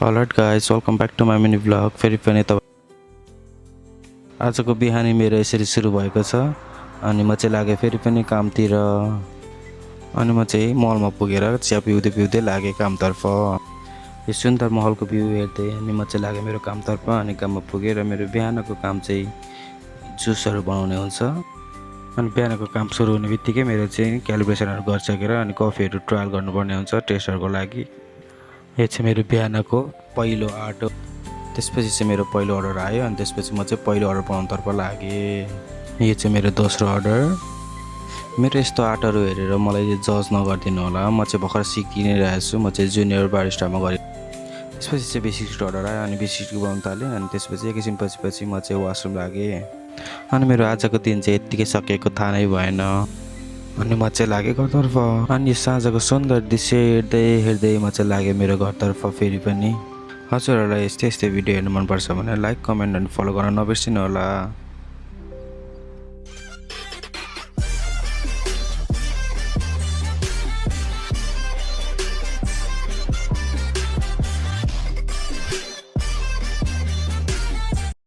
All right guys, welcome back to my mini vlog. फेरि पनि आजको बिहानी मेरो यसरी सुरु भएको छ। अनि म चाहिँ लागेँ फेरि पनि कामतिर। अनि म चाहिँ मलमा पुगेर चिया पिउँदै पिउँदै लागेँ कामतर्फ। यो सुन्दर महलको भ्यू हेर्दै अनि म चाहिँ लागेँ मेरो कामतर्फ। अनि काममा पुगेर मेरो बिहानको काम चाहिँ जुसहरू बनाउने हुन्छ। अनि बिहानको काम सुरु हुने बित्तिकै मेरो चाहिँ क्यालिब्रेसनहरू गरिसकेर अनि कफीहरू ट्रायल गर्नुपर्ने हुन्छ टेस्टहरूको लागि। यो चाहिँ मेरो बिहानको पहिलो आर्ट हो। त्यसपछि चाहिँ मेरो पहिलो अर्डर आयो अनि त्यसपछि म चाहिँ पहिलो अर्डर बनाउनुतर्फ लागेँ। यो चाहिँ मेरो दोस्रो अर्डर। मेरो यस्तो आर्टहरू हेरेर मलाई जज नगरिदिनु होला, म चाहिँ भर्खर सिकि नै रहेको छु। म चाहिँ जुनियर बारिस्टामा गरेँ। त्यसपछि चाहिँ बिस्किट अर्डर आयो अनि बिस्किट बनाउनु थालेँ। अनि त्यसपछि एकैछिन पछि म चाहिँ वासरुम लागेँ। अनि मेरो आजको दिन चाहिँ यत्तिकै सकेको थाहा नै भएन। अनि म चाहिँ लागेँ घरतर्फ। अनि साँझको सुन्दर दृश्य हेर्दै हेर्दै म चाहिँ लागेँ मेरो घरतर्फ फेरि पनि। हजुरहरूलाई यस्तै यस्तै भिडियो हेर्नु मनपर्छ भने लाइक, कमेन्ट अनि फलो गर्न नबिर्सिनु होला।